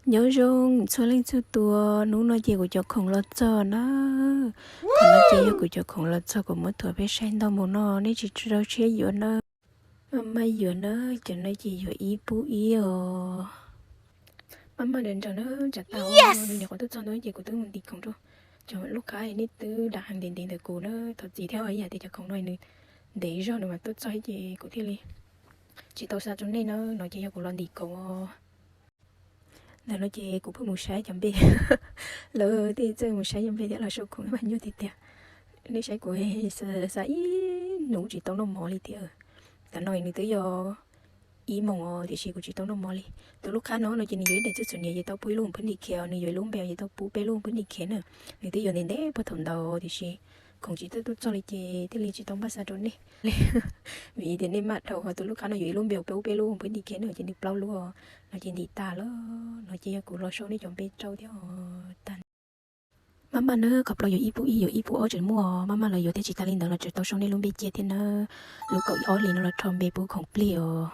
Nyob zoo txhua leej txhua tus, hnub no ces kuv cov khoom los txog na. Qhov no ces yog kuv cov khoom los txog, kuv muab thuav peb saib ntau mus no, nej tsis txaus siab yuav na. Maj maj yuav na, cov no ces yuav ib pub ib os. Maj maj nrawm nrawm na, tsam tag nws nyuam qhuav tuaj txog no ces kuv twb mus ntim khoom rau cov lub qab, nej twb dam heev ntev ntev ntawm kuv na, thov txim thiab, yam tias cov khoom no nws ntev zog nws mam tuaj txog ces kuv thiaj li tsis tau xa rau nej na, no ces yog kuv los ntim khoom os. Ntawm no ces kuv pheej mus saib cov npe, lawv tej txawj mus saib cov npe thiab los sau khoom mas nyuaj tiag tiag. Nej saib kuv xa ib hnub tsis tau noj mov li thiab. Tam no nws twb yog ib moos os tiam sis kuv tsis tau noj mov li. Tus lub qab no no ces nws yuav ib daim txuj txhum niam ces tau pub ib lub phwb ni khe os, nws yuav ib lub npe ces tau pub peb lub phwb ni khe na. Nws twb yuav ntev ntev puag thaum ntawd tiam sis khoom tsis tau tuaj txog li ces thiaj li tsis tau npaj xa rau nej. Vim tias nej maj dhau, ho tus lub qab no yuav ib lub npe, peb pub peb lub phwb ni khe na ces nws plaub lub os. No ces ntim tas lawm, no ces yog kuv los sau nej cov npe rau thiab os. Tag, maj maj na, qhov plaub yuav ib pub ib, yuav ib pub ob tseem muaj, maj maj los yuav thiab, tsis tas li ntawd los tseem tau sau nej lub npe cia thiab na. Lub kaum ob hlis no los rho npe pub khoom plig os.